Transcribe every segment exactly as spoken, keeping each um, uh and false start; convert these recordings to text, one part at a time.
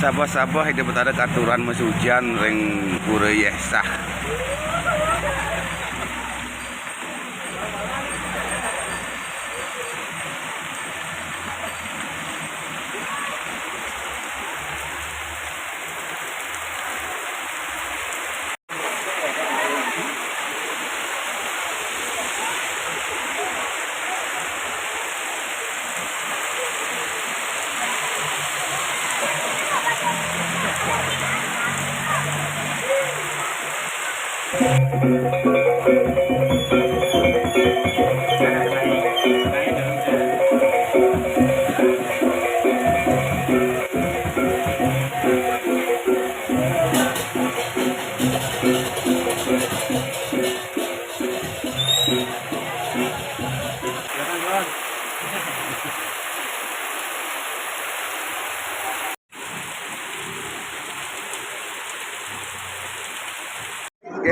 Sabah-sabah, ida betara katuran musim ujan ring pura Yesah.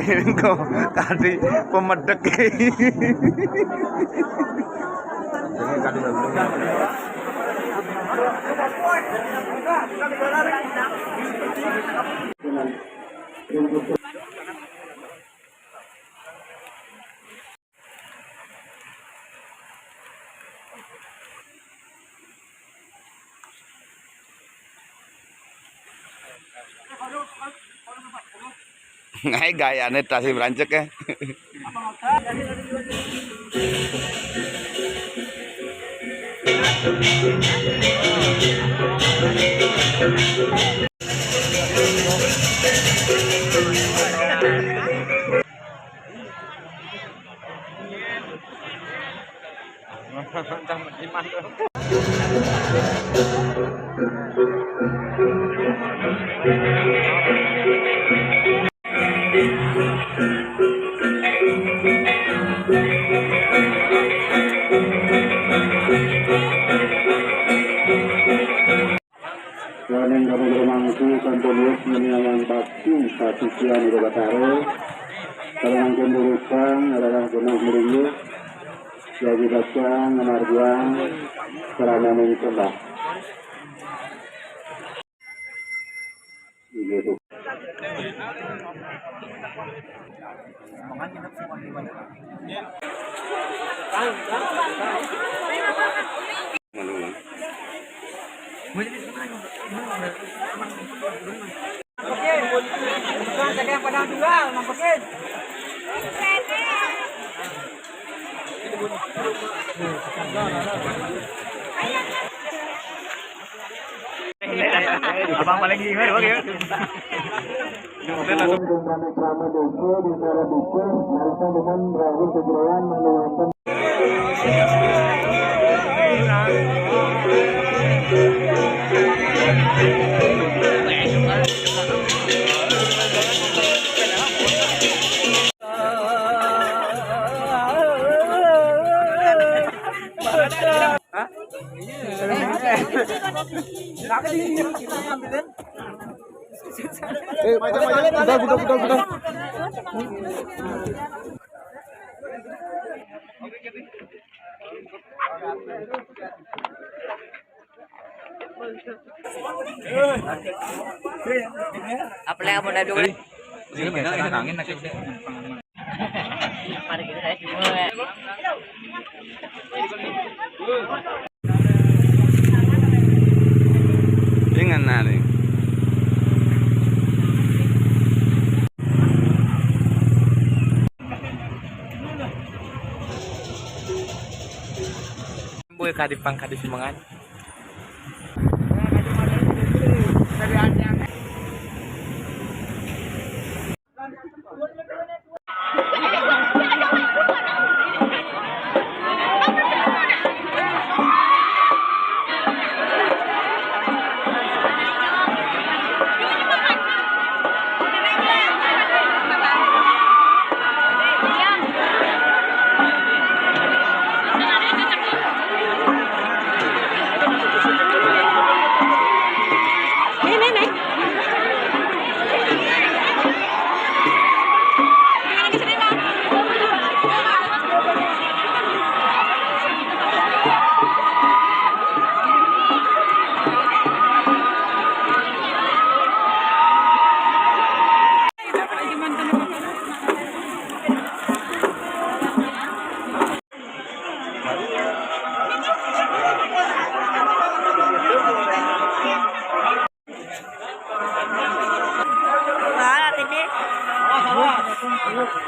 Kengko kadi pemedek. Ngai gayane tasi brancek, eh. Saning kami bermangku kontinus menyayang bakti sasucian Ida Batara. Kalau mangkin durusang, adalah genah melinggih, jadi bacang, ngemargiang, sarananing sembah. Inggih, Bu. Abang paling gimana, Bang, ya? Nuhun ring panikrama désa, di para biksu, narisan dengan rahi kejeroan manu wonten. Eh, budal, budal, budal, budal. Apa lagi mau dadu? Ini biasa angin lagi udah. Ingan nari. Boy kadi pang kadi semangat.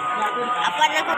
Apa na ko?